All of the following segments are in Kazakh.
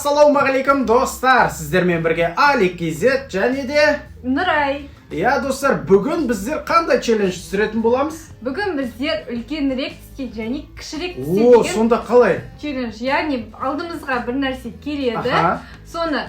Ассалаумағалейкум, достар! Сіздермен бірге Али KZ және де Нұрай. Иә, достар, бүгін біздер қандай челлендж түсіретін боламыз? Бүгін біздер үлкенірек тісте және кішірек тісте О, деген сонда қалай? челлендж. Яғни алдымызға бір нәрсе келеді. Соны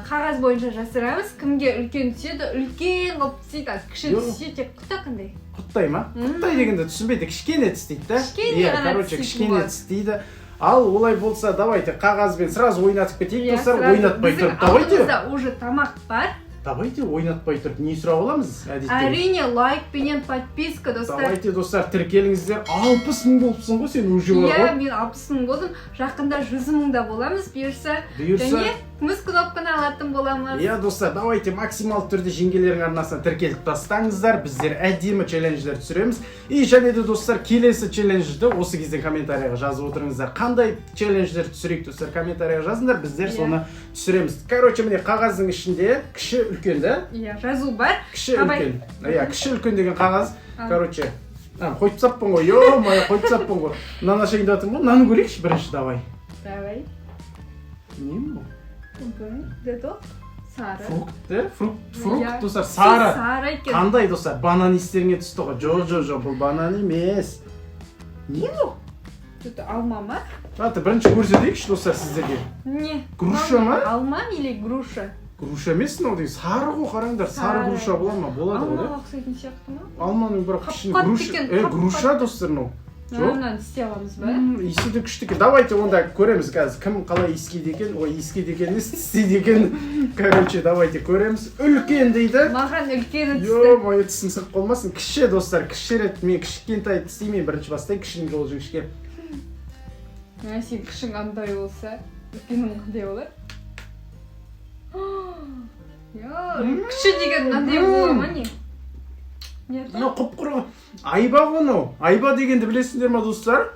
қағаз бойынша жасырамыз. Кімге үлкен түседі, үлкен қылып тістейді, ал кіші Йо. түссе, тек құтақандай. Құттай ма? Құттай дегенді түсінбейді, кішкене тістейді да? Кішкене Иә, ғана короче, тістейтін кішкене болады. тістейді. Ал олай болса, давайте қағазбен сразу ойнатып кетейік, Иә, достар, сразу. ойнатпай Біздің тұрып. Давайте. алдымызда уже тамақ бар. Давайте ойнатпай тұрып не сұрап аламыз әдетте? Әрине, лайк пенен подписка, достар. Давайте, достар, тіркеліңіздер. 60 мың болыпсың ғой сен уже, бар Иә, ғой. мен 60 мың болдым. Жақында 100 мың да боламыз, бұйырса. Бұйырса. Және күміс кнопканы алатын боламыз. Иә, достар, давайте максималды түрде жеңгелердің арнасына тіркеліп тастаңыздар. Біздер әдемі челлендждер түсіреміз. И және де, достар, келесі челленджді осы кезден комментарийға жазып отырыңыздар. Қандай челлендждер түсірейік, достар, комментарийға жазыңдар, біздер соны түсіреміз. Короче, міне, қағаздың ішінде кіші, үлкен да? Иә, жазу бар. Кіші, Давай. үлкен. Иә, кіші, үлкен деген қағаз. Ал. Короче, қойып тастаппын ғой, ё-моё, қойып тастаппын ғой. Мынаны ашайын деп жатырмын ғой, мынаны көрейікші бірінші, давай. Давай. Не мынау? Где сары. Фрукт, да? Фрукт, фрукт, Иә. достар, сары. Сары екен. Қандай, достар? Банан естеріңе түсті ғой. Жоқ, жоқ, жоқ, бұл банан емес. Не мынау? Что-то алма ма? Давайте бірінші көрсетейікші, достар, сіздерге. Не? Груша ма? Алма или груша? Груша емес мынау деген, сары ғой, қараңдар, сары Сары. груша бола ма? Болады ғой, Алмаға да? ұқсайтын сияқты ма? Алманың бірақ ішінде Қап-қатты груша, екен, е, қап-қатты. груша, достар, мынау. Жоқ. Мынаны істей аламыз ба? Иісі де күшті екен. Давайте онда көреміз қазір, кім қалай иіскейді екен. Ой, иіскейді екен емес, тістейді екен. Короче, давайте көреміз. Үлкен дейді. Маған үлкені түсті. Ё-моё, тісің сынып қалмасын. Кіші, достар, кіші рет мен кішкентай тістеймін, мен бірінші бастайын, кішінің жолы жіңішке. Мә, сен кішің андай болса, үлкенің қандай болады? Я, кіші деген мынандай бола ма, не? Не? Мынау құп құры айба ғой мынау. Айба дегенді білесіңдер ма, достар?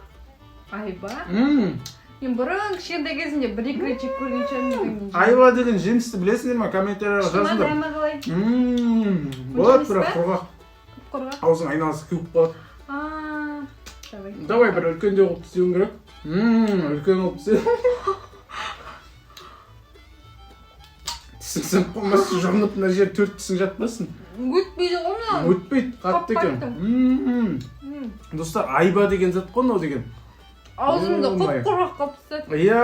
Айба? Мм. Мен бұрын кішкентай кезімде бір екі рет жеп көрген шығармын. Айба деген жемісті білесіңдер ма? Комментарияға Күшті ма, жазыңдар. дәмі қалай? Болады, емес бірақ па? құрғақ. Құрғақ. Аузың айналасы кеуіп қалады. А, давай. Давай бір үлкендеу қылып тістеуің керек. Үлкен қылып тісте. Тісің сынып қалмасын, жұғынып мына жер төрт тісің жатпасын. Өтпейді ғой мынау. Өтпейді, қатты екен. Қап-қатты. Достар, айба деген зат қой мынау деген. Аузымды Ё-моё. құп құрғақ қылып тастады. Иә,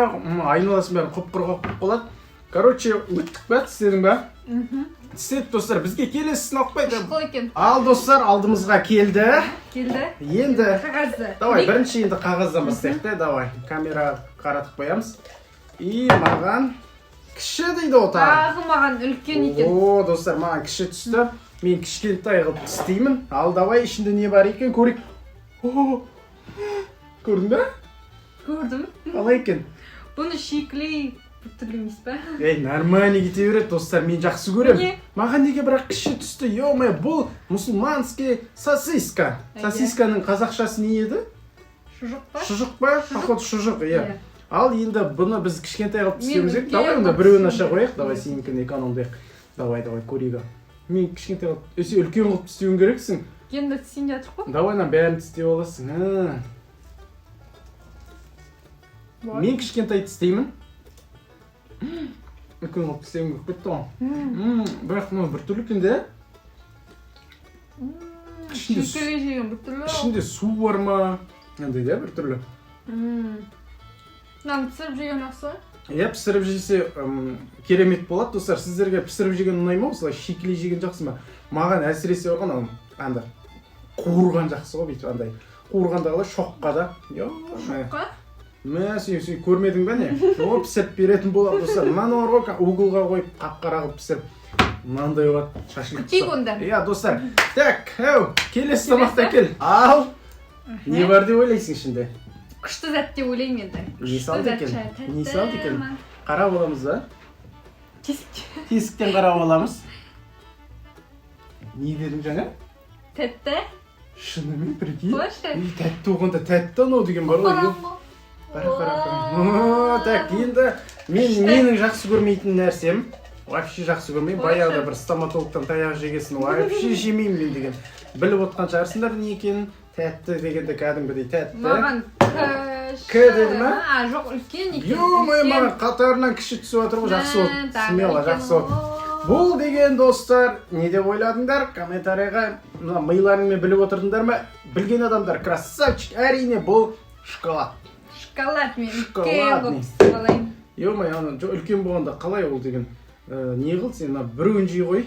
айналасын бәрі құп құрғақ болып қалады. Короче, өттік па, тістедің ба? Мхм. Тістедік, достар, бізге келесісін алып қойды. Қышқыл екен. Ал, достар, алдымызға келді. Келді. Енді Қағазды. давай бірінші енді қағаздан бастайық та, давай. Камераға қаратып қоямыз. И маған кіші дейді ғой тағы. Тағы маған үлкен екен. О, достар, маған кіші түсті. Мен кішкентай қылып тістеймін. Ал давай, ішінде не бар екен көрейік. О, көрдің бе? Көрдім. Қалай екен? Бұны шикілей біртүрлі емес па? Ей, нормально кете береді, достар, мен жақсы көремін. Не? Маған неге бірақ кіші түсті? Ё-моё, бұл мусульманский сосиска. Иә. Сосисканың қазақшасы не еді? Шұжық па? Шұжық па? Походу, шұжық, иә. Иә. Ал енді бұны біз кішкентай қылып Мен тістеуіміз керек. үлкен Давай онда қылып біреуін аша тістеуім қояйық. керек. Давай сенікін экономдайық. Давай, давай, көрейік. Мен кішкентай қылып, сен үлкен қылып тістеуің керексің. Енді тістейін жатыр ғой. Давай, мына бәрін тістеп аласың. А. Мен кішкентай тістеймін. Үлкен қылып тістегім келіп кетті ғой. Бірақ мынау біртүрлі екен де. Шикілей жеген біртүрлі. Ішінде су бар ма? Андай да біртүрлі. Мынаны пісіріп жеген жақсы ғой. Иә, пісіріп жесе керемет болады, достар. Сіздерге пісіріп жеген ұнай ма, осылай шикілей жеген жақсы ма? Маған әсіресе бар ғой, анау анда қуырған жақсы ғой, бүйтіп андай. Қуырғанда қалай шоққа да. Шоққа? Мә, сен көрмедің бе, не? О, пісіріп беретін болады, достар. Мынаны бар ғой, уголға қойып, қап-қара қылып пісіріп. Мынандай болады, шашлык. Күтейік онда. Иә, достар. Так, әу, келесі тамақты әкел. Ал, не бар деп ойлайсың ішінде? Күшті зат деп ойлаймын енді. Не салды екен? Күшті зат, Не салды екен? тәтті ма? Қарап аламыз да. Тесік. Тесіктен қарап аламыз. Не дедің жаңа? Тәтті. Шынымен, прикинь? Қойшы. Ей, тәтті болғанда тәтті анау деген бар ғой. Қараңғы. Қара, қара, қара. О, так, енді мен Күшті. менің жақсы көрмейтін нәрсем, вообще жақсы көрмеймін. Қойшы. Баяғыда бір стоматологтан таяқ жегесін вообще жемеймін мен деген. Біліп отқан шығарсыңдар не екенін. Тәтті дегенде кәдімгідей тәтті. Маған К деді ма? А, жоқ, үлкен екен. Ё-моё, Үлкен. маған қатарынан кіші түсіп жатыр ғой. Жақсы болды. Мә, тағы Смело, үлкен. жақсы болды. Бұл деген, достар, не деп ойладыңдар? Комментарийға мына миларыңмен біліп отырдыңдар ма? Білген адамдар красавчик. Әрине, бұл шоколад. Шоколад, мен үлкен Шоколадный. қылып пісіп алайын. Ё-моё, ана үлкен болғанда қалай ол деген? Не қыл сен, мына біреуін жей ғой.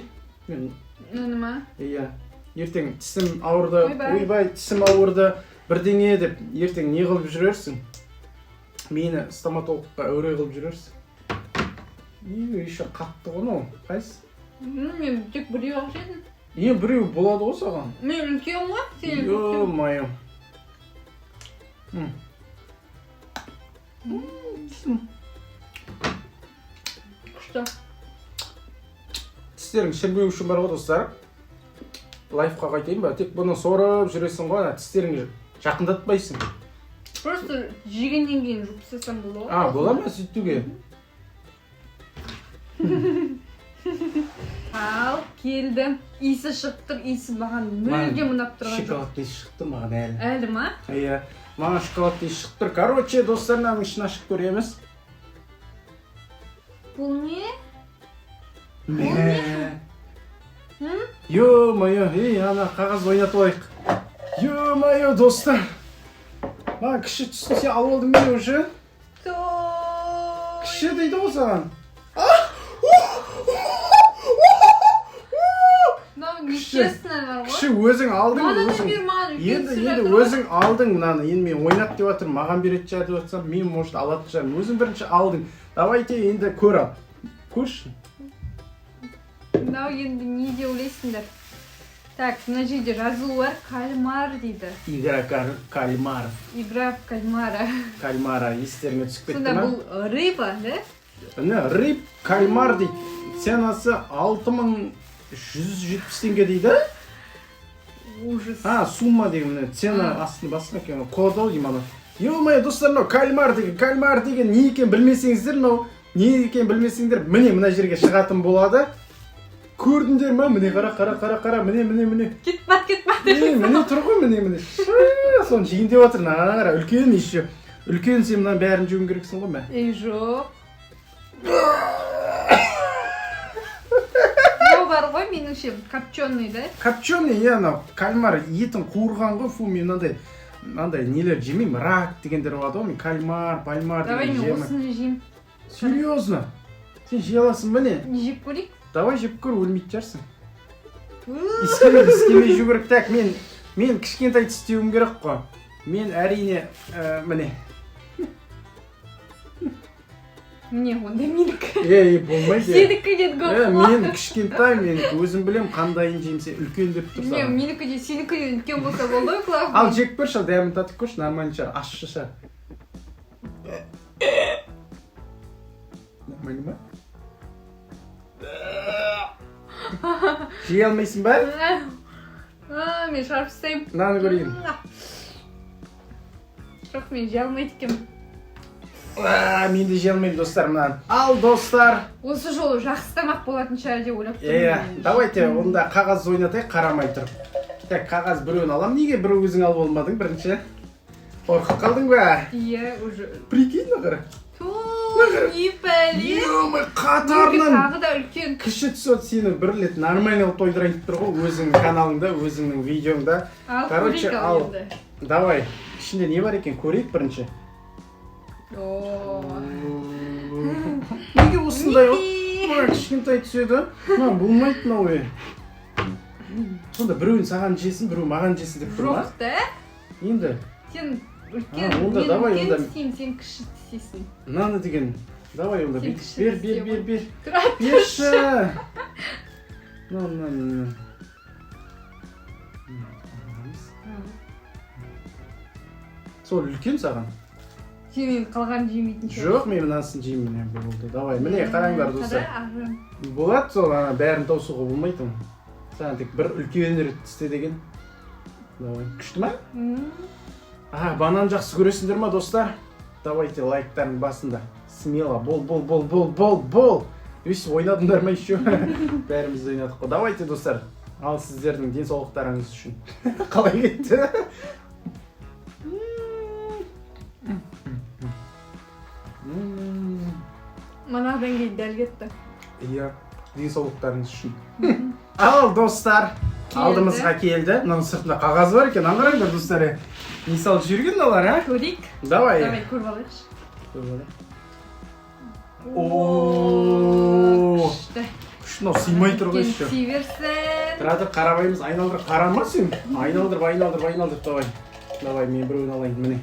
Мен Мынаны ма? Иә. Ертең тісім ауырды, Ойбай. Ойбай, тісім ауырды, бірдеңе деп ертең не қылып жүрерсің? Мені стоматологқа әуре қылып жүрерсің. И еще қатты ғой мынау. Қайсы? Мен тек біреу ақ жедім. Е, біреу болады ғой саған. Мен үлкен ғой, сен үлкен. Ё-моё. М. Тісім. Күшті. Тістерің шірімеу үшін бар ғой, достар. Лайфхак айтайын ба? Тек бұны сорып жүресің ғой, ана тістеріңді жақындатпайсың. Просто жегеннен кейін жуып тастасам болады ғой. А, бола ма сөйтуге? Ал, келді. Иісі шығып тұр, иісі маған мүлдем ұнап тұрған жоқ. Шоколадты иісі шықты маған әлі. Әлі ма? Иә, маған шоколадты иісі шығып тұр. Короче, достар, мынаның ішін ашып көреміз. Бұл не? Мә. М? Ё-моё, ей, ана қағаз ойнатып алайық. Ё-моё, достар. Маған кіші түсін, сен алып алдың ба уже? Той. Кіші дейді ғой саған. Мынау Кіші. нечестно бар ғой. Кіші өзің алдың, Маған да өзің. бер, маған үлкен Енді түсіп енді жатыр ғой. өзің алдың мынаны. Енді мен ойнат деп жатырмын, маған беретін шығар деп жатсам, мен, может, алатын шығармын. Өзің бірінші алдың. Давайте енді көр ал. Көрші. Мынау енді не деп ойлайсыңдар? Так, мына жерде жазуы бар, кальмар дейді. Игра кальмаров. Игра в кальмара. Кальмара естеріңе түсіп кетті Сонда ма? бұл рыба, да? Міне, рыб кальмар дейді. Ценасы 6170 теңге дейді. Ужас. А, сумма деген міне, цена А. астын басқа екен. Код ау деймін ана. Ё-моё, достар, мынау кальмар деген, кальмар деген не екенін білмесеңіздер, мынау не екенін білмесеңдер, міне мына жерге шығатын болады. Көрдіңдер ма? Міне қара, қара, қара, қара, міне, міне, міне. Кетпат, кетпат. Міне, міне тұр ғой, міне, міне. Шы, соны жейін деп жатыр. Мына қара, үлкен еще. Үлкен, сен мынаның бәрін жеуің керексің ғой, мә. Ей, жоқ. Мынау бар ғой, меніңше, копченый, да? Копченый, иә, анау кальмар етін қуырған ғой. Фу, мен мынандай нелер жемеймін, рак дегендер болады ғой, мен кальмар, пальмар Давай деген мен жемеймін. осыны жеймін. Серьезно? Сен жей аласың ба, не? Жеп көрейік. Давай, жеп көр, өлмейтін шығарсың. Иіскемей, иіскемей жеу керек. Так, мен кішкентай тістеуім керек қой. Мен әрине, міне. Міне, онда менікі. Ей, болмайды. Сенікі деді Е, ғой. мен кішкентай, мен өзім білем қандайын жеймін, сен үлкен деп тұр Міне, саған. менікі де сенікіден үлкен болса болды ғой, главное. Ал жеп көрші, ал дәмін татып көрші, нормально шығар, ащы шығар. Нормально ма? Жей алмайсың ба? А, мен шығарып тастаймын. Мынаны көрейін. Жоқ, мен жей алмайды екенмін. А, мен де жей алмаймын, достар, мынаны. Ал, достар, Осы жолы жақсы тамақ болатын шығар деп ойлап тұрмын. Иә, давайте онда қағаз ойнатайық қарамай тұрып. Так, қағаз біреуін аламын. Неге бір өзің алып алмадың бірінші? Қорқып қалдың ба? Иә, уже. Прикинь, мына қара. Ту, не пәле. Ё-моё, қатарынан Тағы да үлкен. Кіші түсіп, сені бір рет нормально қылып тойдырайын деп тұр ғой өзіңнің каналыңда, өзіңнің видеоңда. Ал, Короче, көрейік ал. ал енді. Давай, ішінде не бар екен көрейік бірінші. О. Неге осындай ол? Мінекей. Мына кішкентай түседі. Мына болмайды мынау, е. Сонда біреуін саған жесін, біреу маған жесін деп тұр ма? Жоқ та. Енді Сен үлкен, А, онда мен давай, үлкен онда. тістеймін, сен кіші тістейсің. Мынаны деген, давай онда Сен бүйтіп кіші бер, бер, тісте бер, ғой. бер. Тұра. Берші. Мына, мына, мына. Сол үлкен саған. Сен енді қалғанын жемейтін шығарсың. Жоқ, мен мынасын жеймін, міне болды. Давай, міне қараңдар, достар. Қара, ағын. Болады сол, ана бәрін тауысуға болмайды оның. Саған тек бір үлкен рет тісте деген. Давай. Күшті ма? М. А, банан жақсы көресіңдер ма, достар? Давайте лайктардың басында. Смело, бол, бол, бол, бол, бол, бол. Өйстіп ойнадыңдар ма еще? Бәріміз де ойнадық қой. Давайте, достар. Ал сіздердің денсаулықтарыңыз үшін. Қалай кетті? Манадан кейін дәл кетті. Иә, денсаулықтарыңыз үшін. Ал, достар, Келді. Алдымызға келді. Мынаның сыртында қағаз бар екен. Ана қараңдар, достар. Не салып жіберген мыналар, а? Көрейік. Давай. Давай, көріп алайықшы. Көріп алайық. О, Күшті. Күшті, мынау сыймай тұр ғой еще. Сый берсін. Тұра тұр, қарабаймыз, айналдырып қарама сен. Айналдырып, айналдырып, айналдырып, давай. Давай, мен біреуін алайын, міне.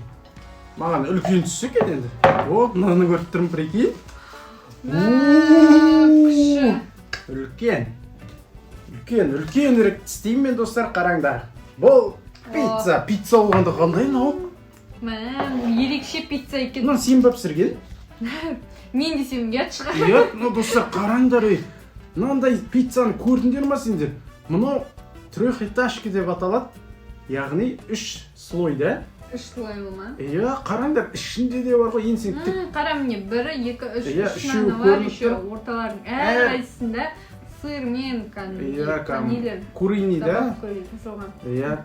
Маған үлкен түссе екен енді. О, мынаны көріп тұрмын, прикинь. Мә, күші. Үлкен. Үлкен, үлкенірек тістеймін мен, достар, қараңдар. Бұл пицца. Пицца болғанда қандай мынау? Мә, ерекше пицца екен. Мынаны сен ба пісірген? Мен десем ұят шығар. Иә, мынау, достар, қараңдар, ей. Мынандай пиццаны көрдіңдер ма сендер? Мынау трехэтажка деп аталады. Яғни үш слой да? Үш слой ма? Иә, қараңдар, ішінде де бар ғой, енді сен тік Қара, міне, бірі, екі, үш, Иә, үш үшеуі наны бар, көрініп еще тұр. Орталарының Ә. әрқайсысында сырмен кәдімгі Иә, кәдімгі нелер куриный да? добавка жасалған. Иә,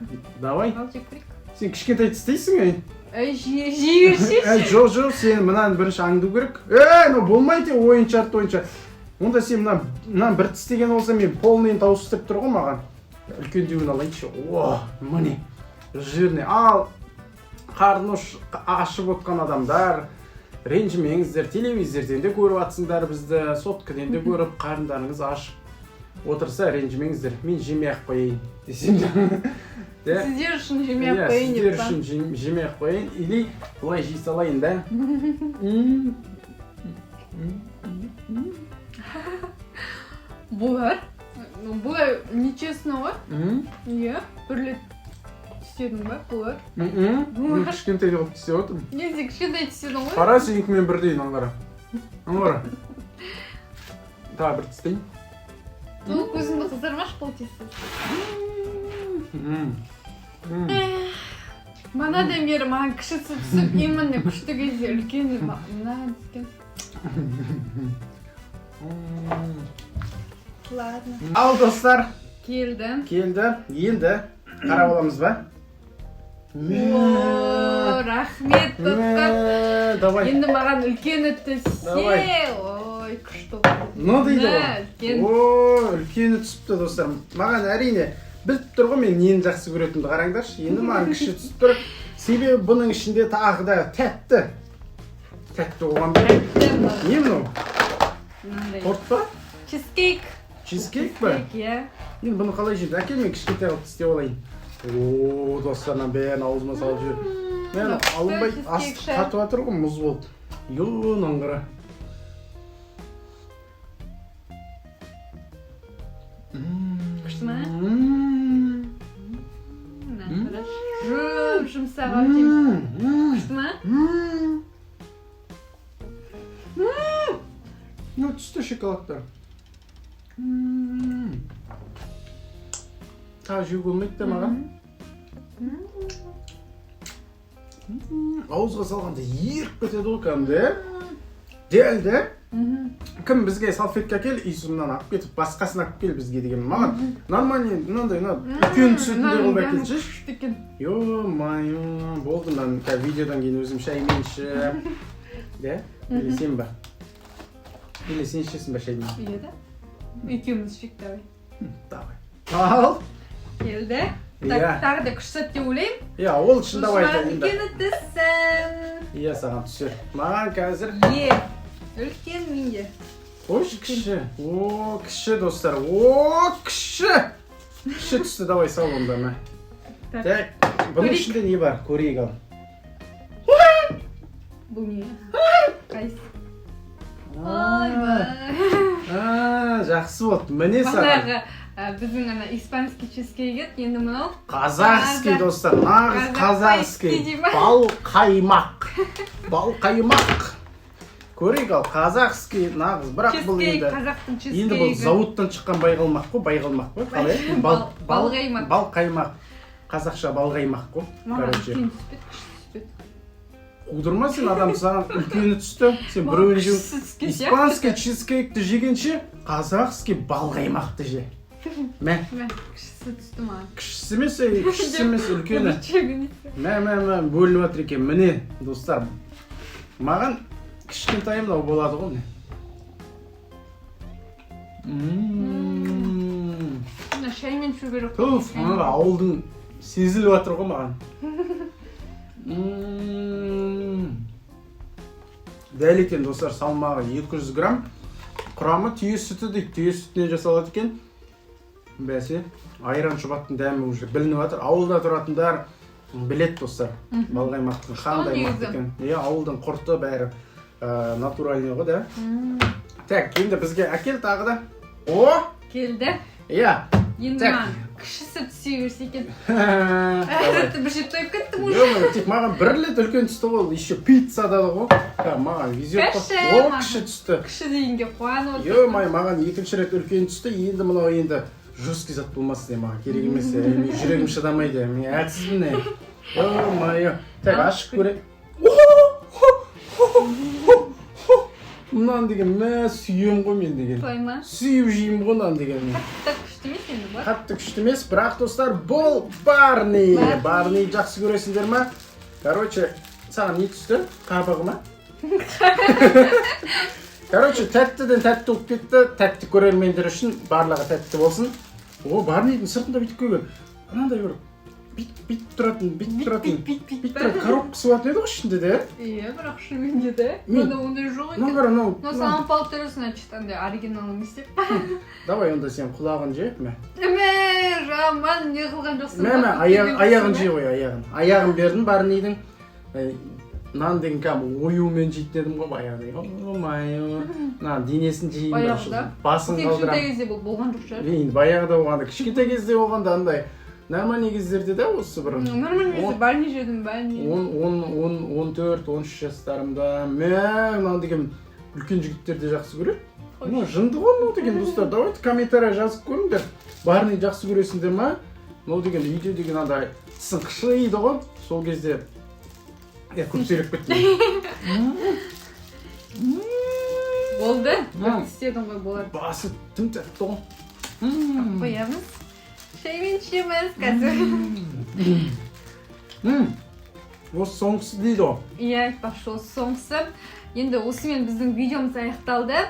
давай. Ал, жеп көрейік. Сен кішкентай тістейсің, ей. Ей, жей берші. Әй, жоқ, жоқ, сен мынаны бірінші аңду керек. Ей, мынау болмайды, ойынша артты ойынша. Онда сен мынаны бір тістеген болса, мен полныйын тауысып тұр ғой маған. Үлкендеуін алайыншы. О, міне. Жирный. Ал, қарны ашып отқан адамдар, ренжімеңіздер, телевизорден де көріп атсыңдар бізді, соткіден де көріп, қарындарыңыз ашып отырса, ренжімеңіздер. Мен жемей-ақ қояйын десем де. Де? Сіздер үшін жемей-ақ Иә, қояйын сіздер деп па? үшін жемей-ақ қояйын или былай жей салайын да. Бұлар, бұлай нечестно ғой. Иә, бір рет тістедің ба, бұлар? Мен кішкентай қылып тістеп отырмын. Не, сен кішкентай тістедің ғой. Қара, сенікімен бірдей, мынаны қара. Мынаны қара. Тағы бір тістейін. Бұл көзіңді қызармашы, бұл тиісті. Манадан бері маған кішісі түсіп, именно күшті кезде үлкені мына түскен. Ладно. Ал, достар, Келді. Келді. Енді қарап аламыз ба? О, рахмет, достар. Мә, давай. Енді маған үлкені түссе, Давай. Ой, күшті. Мынау дейді Мә, ғой. Үлкен. О, үлкені түсіпті, достар. Маған, әрине, біліп тұр ғой мен нені жақсы көретінімді, қараңдаршы. Енді маған кіші түсіп тұр. Себебі бұның ішінде тағы да тәтті. Тәтті болған ба? Тәтті мынау. Не мынау? Мынандай. Торт па? Чизкейк. Чизкейк па? Чизкейк, иә. Енді бұны қалай жейді? Әкел, мен кішкентай қылып тістеп алайын. О, достар, мынаның бәрін аузыма салып жібер. Мен Мынау күшті алынбай чизкейк асты ше. Қатып жатыр ғой, мұз болып. Ё, мынаны қара. Күшті ма? Ммм. Мына қарашы. Жұп жұмсақ ау деймін. Күшті ма? Ммм. Ммм. Ну, түсті шоколадтар. Ммм. Тағы жеуге болмайды да маған. Ауызға салғанда еріп кетеді ғой кәдімгі, иә? Дәл да? Кім бізге салфетка әкел, и мынаны алып кетіп, басқасын алып кел бізге деген. Маған нормальный мынандай мына үлкен түсетіндей қылып әкелші. Күшті екен. Ё-моё, болды, мынаны қазір видеодан кейін өзім шаймен ішіп. Да? Или сен ба? Или сен ішесің ба шаймен? Иә да. Екеуміз ішейік, давай. Давай. Ал. Келді. Иә. Так, тағы да күшті сәт деп ойлаймын. Иә, ол үшін давай Маған енді. үлкені түссін. Иә, саған түсер. Маған қазір Е, үлкен менде. Қойшы, кіші. О, кіші, достар. О, кіші. Кіші түсті, давай сал онда, мә. Так. Так, бұның Көрейік. ішінде не бар? Көрейік ал. Бұл не? Қайсы? Ойбай. А, жақсы болды. Міне саған. Бағанағы біздің ана испанский чизкейк еді, енді мынау Казахский, достар, нағыз Казахский казахский. дей ма? Бал қаймақ. Бал қаймақ. Көрейік ал, казахский нағыз. Бірақ бұл чизкейк, енді қазақтың чизкейгі. Енді бұл зауыттан шыққан байқалмақ қой, байқалмақ қой. Қалай еді? Бал қаймақ. Бал қаймақ. Қазақша бал қаймақ қой. Маған Короче. үлкен түспеді, кіші түспеді. Қудырма сен адам, саған үлкені түсті. Сен Маған біреуін жеу. кішісі түскен сияқты. Испанский чизкейкті жегенше, казахский бал қаймақты же. Мә, Мә, кішісі түсті маған. Кішісі емес, ей, кішісі емес, үлкені. Бұны жегін. Мә, мә, мә, бөлініп жатыр екен. Міне, достар. Маған кішкентай мынау болады ғой, міне. Мына шаймен ішу керек. Туф, мына ауылдың сезіліп жатыр ғой маған. Дәл екен, достар, салмағы 200 грамм. Құрамы түйе сүті дейді, түйе сүтінен жасалады екен. Бәсе, айран шұбаттың дәмі уже білініп жатыр. Ауылда тұратындар біледі, достар. Балқаймақтың қандай мықты Негізі. екен. Иә, ауылдың құрты бәрі натуральный ғой да. Так, енді бізге әкел тағы да. О! Келді. Иә. Енді Так. маған кішісі түсе берсе екен. Давай. Әрі бір жеп тойып кеттім уже. Ё-моё, тек маған бір рет үлкен түсті ғой, еще пиццада ғой. Та, маған везет қой. Кіші, О, маған. кіші түсті. Кіші дегенге қуанып отырмын. Ё-моё, маған екінші рет үлкен түсті. Енді мынау енді жесткий зат болмасын, маған керек емес. Мен жүрегім шыдамайды, мен әлсізбін. Ё-моё. Так, Ал, ашып көрейік. Мынаны деген, мә, сүйем ғой мен деген. Солай ма? Сүйіп жеймін ғой мынаны деген мен. Қатты күшті емес енді бұл. Қатты күшті емес, бірақ, достар, бұл Барни. Барни. Барни жақсы көресіңдер ма? Короче, саған не түсті? Қабығы ма? Короче, тәттіден тәтті болып кетті. Тәтті көрермендер үшін барлығы тәтті болсын. О, Барнидің сыртында бүйтіп қойған. Мынандай бір бүйтіп бүйтіп тұратын, бүйтіп тұратын. Бит бит. Бүйтіп тұратын коробкасы болатын еді ғой ішінде де. Иә, бірақ шынымен де да. Мен- Мында ондай жоқ Мынау екен. қара, мынау. Мынау саған алып значит, андай оригинал емес деп. Давай онда сен құлағын же, мә. Мә, жаман не қылған жоқсың Мә, ба? мә, аяғын жей ғой, аяғын. Аяғын бердім Барнидің. Нан деген кәдімгі оюмен жейді дедім ғой баяғыда. Ё-моё. Мына денесін жеймін бірінші. Баяғыда? Басын Сен кішкентай қалдырамын. кезде бұл болған жоқ шығар. Енді баяғыда болғанда, кішкентай кезде болғанда, андай нормальный кездерде да осы бір Нормальный кезде Барни жедім, Барни. 10, 10, 10, 14, 13 жастарымда. Мә, мынаны деген үлкен жігіттер де жақсы көреді. Мынау жынды ғой мынау деген, достар. Давайте комментарий жазып көріңдер. Барни жақсы көресіңдер ма? Мынау деген үйде деген андай тісің қышиды ғой. Сол кезде я көп сөйлеп кеттім. Болды. М. Істедің ғой, болады. Басы тым тәтті ғой. Қоямыз. Шаймен ішеміз қазір. Осы соңғысы дейді ғой. Иә, айтпақшы, осы соңғысы. Енді осымен біздің видеомыз аяқталды.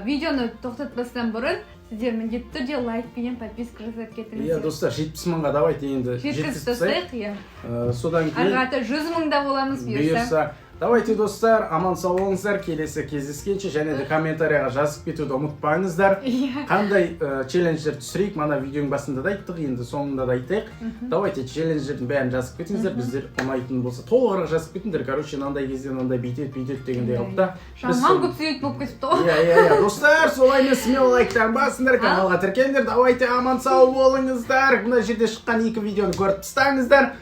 Видеоны тоқтатпастан бұрын сіздер міндетті түрде лайк пенен подписка жасап Иә, кетіңіздер. достар, 70 мыңға давайте енді жеткізіп жеткізіп тастайық. тастайық, иә. Содан Ары кейін қарата 100 мыңда боламыз, бұйырса. Бұйырса. Давайте, достар, аман сау болыңыздар, келесі кездескенше. Және де комментарияға жазып кетуді ұмытпаңыздар. Қандай челлендждер түсірейік? Мана видеоның басында да айттық, енді соңында да айтайық. Давайте челлендждердің бәрін жазып кетіңіздер, біздер ұнайтын болса толығырақ жазып кетіңдер. Короче, мынандай кезде мынандай бүйтеді, бүйтеді дегендей қылып та. Біз Жаман көп сөйлейтін болып кетіпті ғой. Иә, достар, солай емес, смело лайктарын басыңдар, каналға тіркеліңдер. Давайте, аман сау болыңыздар. Мына жерде шыққан екі видеоны көріп тастаңыздар.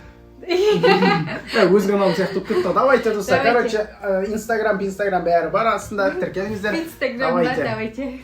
Ә, өз каналым сияқты болып кетті ғой. Давайте, достар, Давайте. короче, инстаграм, инстаграм бәрі бар астында, тіркеліңіздер. Инстаграмда. Давайте. Давайте.